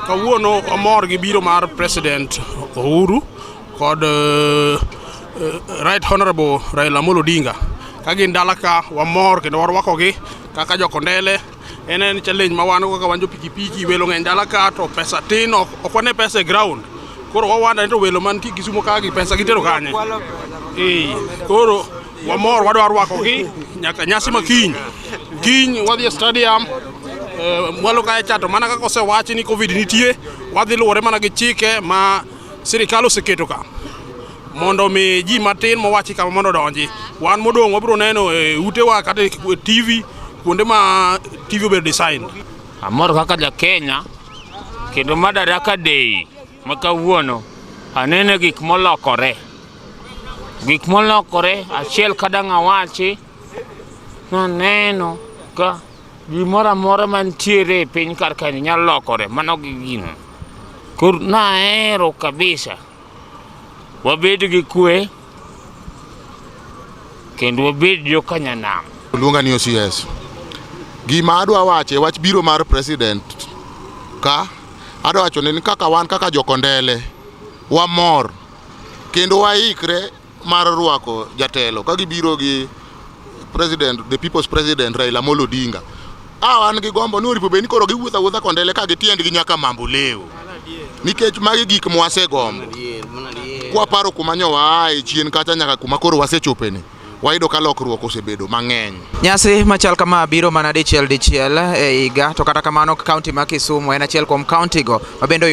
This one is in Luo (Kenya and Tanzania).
Kawuono wamor gi biro mar President Uhuru kod Right Honorable Raila Amolo Odinga. Ka gin dala ka wamor kendo warwakogi kaka jokondele. En en challenge ma wan go kaka wan jo pikipiki welo ng'eny dala ka to pesa tin ok ok wane pesa e ground. Koro wawanda ni to welo mantie Kisumo ka gi pesa gitero kanye? Eh, koro wamor wadwa rwakogi nyaka nyasi ma kiny. Kiny wadhi e stadium mwalo kae cha to mana kaka osewachi ni Covid nitie, wadhi luwore mana gi chike ma sirikal oseketo ka mondo mi ji matin mowachi kama mondo odonji. Wan modong' wabiro neno e utewa kata e TV kuonde ma TV obedo designed. Amor kaka ja Kenya kendo Madaraka Day ma kawuono aneno gik molokore. Gik molokore achiel kadang' awachi naneno ka gimoro amora mantiere e piny kar kae nyalo lokore mano gi gino. Koro nahero kabisa. Wabed gi kwe kendo wabed jokanyanam. Luonga ni OCS. Gima adwa wacho e wach biro mar president ka adwa wacho ni kaka wan kaka jokondele wamor kendo waikre mar rwako jatelo ka gibiro gi president, the people's president Raila Amolo Odinga. A wan gi gombo ni oripo bed ni koro giwuotho awuotha kondele ka gitiendgi nyaka Mamboleo. Nikech magi gik mwasegombo. Kwaparo kuma nyo waaye chien kacha nyaka kuma koro wasechopeni, wayudo ka lokruok osebedo mang'eny. Nyasi machal kama biro mana dichiel dichiel e higa to kata kamano kaunti ma Kisumu en achiel kuom kaunti go ma bende.